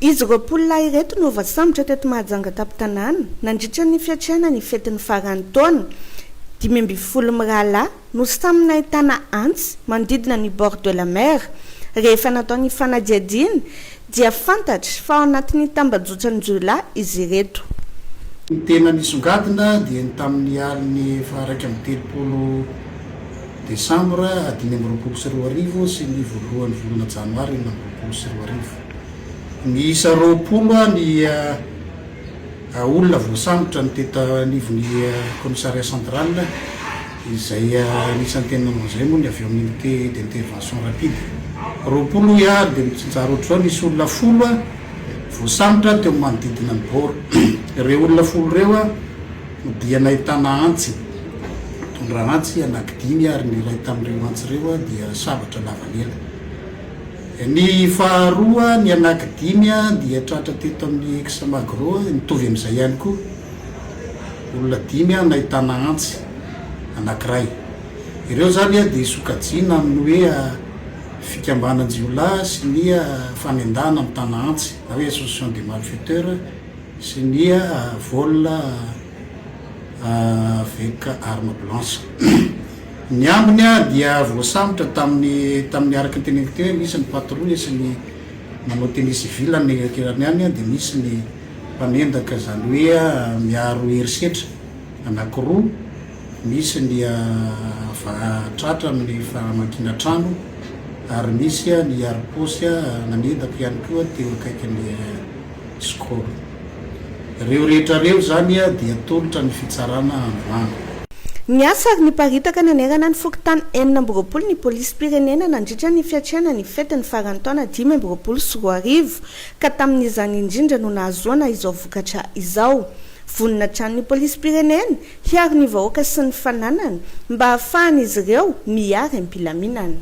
Izy 20 lahy ireto no voasambotra teto Mahajanga tampon-tanàna nandritra ny fiatrehana ny fetin'ny faran'ny taona. 15 mirahalahy no samy nahitana antsy manodidina ny bord de la mer. Rehefa natao ny fanadihadiana dia fantatra fa ao anatin'ny tambajotran-jiolahy izy ireto. Ny tena nisongadina dia ny tamin'ny alin'ny faha 31 desambra 2025 sy ny voalohan'ny volana janoary 2026. Miisa 20 ny olona voasambotra ny teto anivon'ny commissariat central izay anisan'ny tena nanao izay moa ny avy ao amin'ny unité d'intervention rapide. 20 hoy aho ary dia mitsinjara ohatr'izao, nisy olona folo voasambotra teo amin'ny manodidina ny bord. Ireo olona folo ireo dia nahitana antsy, nitondra antsy anankidimy ary ny iray tamin'ireo antsy ireo dia sabatra lava lela. Ny faharoa, ny anankidimy dia tratra teto amin'ny ex Magro, mitovy amin'izay ihany koa, olona dimy nahitana antsy anankiray. Ireo izany dia sokajiana amin'ny hoe fikambanan-jiolahy sy ny fanendahana mitana antsy na hoe association des malfaiteurs sy ny vol avec arme blanche. Ny ambiny dia voasambotra tamin'ny tamin'ny araka ny teneniko teo hoe misy ny patrouille sy ny manao tenue civile any irakirany any dia misy ny mpanendaka izany hoe miaro herisetra anakiroa, misy ny tratra amin'ny famakiana trano ary misy ny harom-paosy nanendaka ihany koa teo akaikin'ny Score. Ireo rehetra ireo izany dia atolotra ny fitsarana androany. Niasa ary niparitaka nanerana ny fokontany 26 ny polisim-pirenena nandritra ny fiatrehana ny fetin'ny faran'ny taona 2025, ka tamin'izany indrindra no nahazoana izao vokatra izao. Vonona hatrany ny polisim-pirenena hiaro ny vahoaka sy ny fananany mba hahafahan'izy ireo mihary am-pilaminana.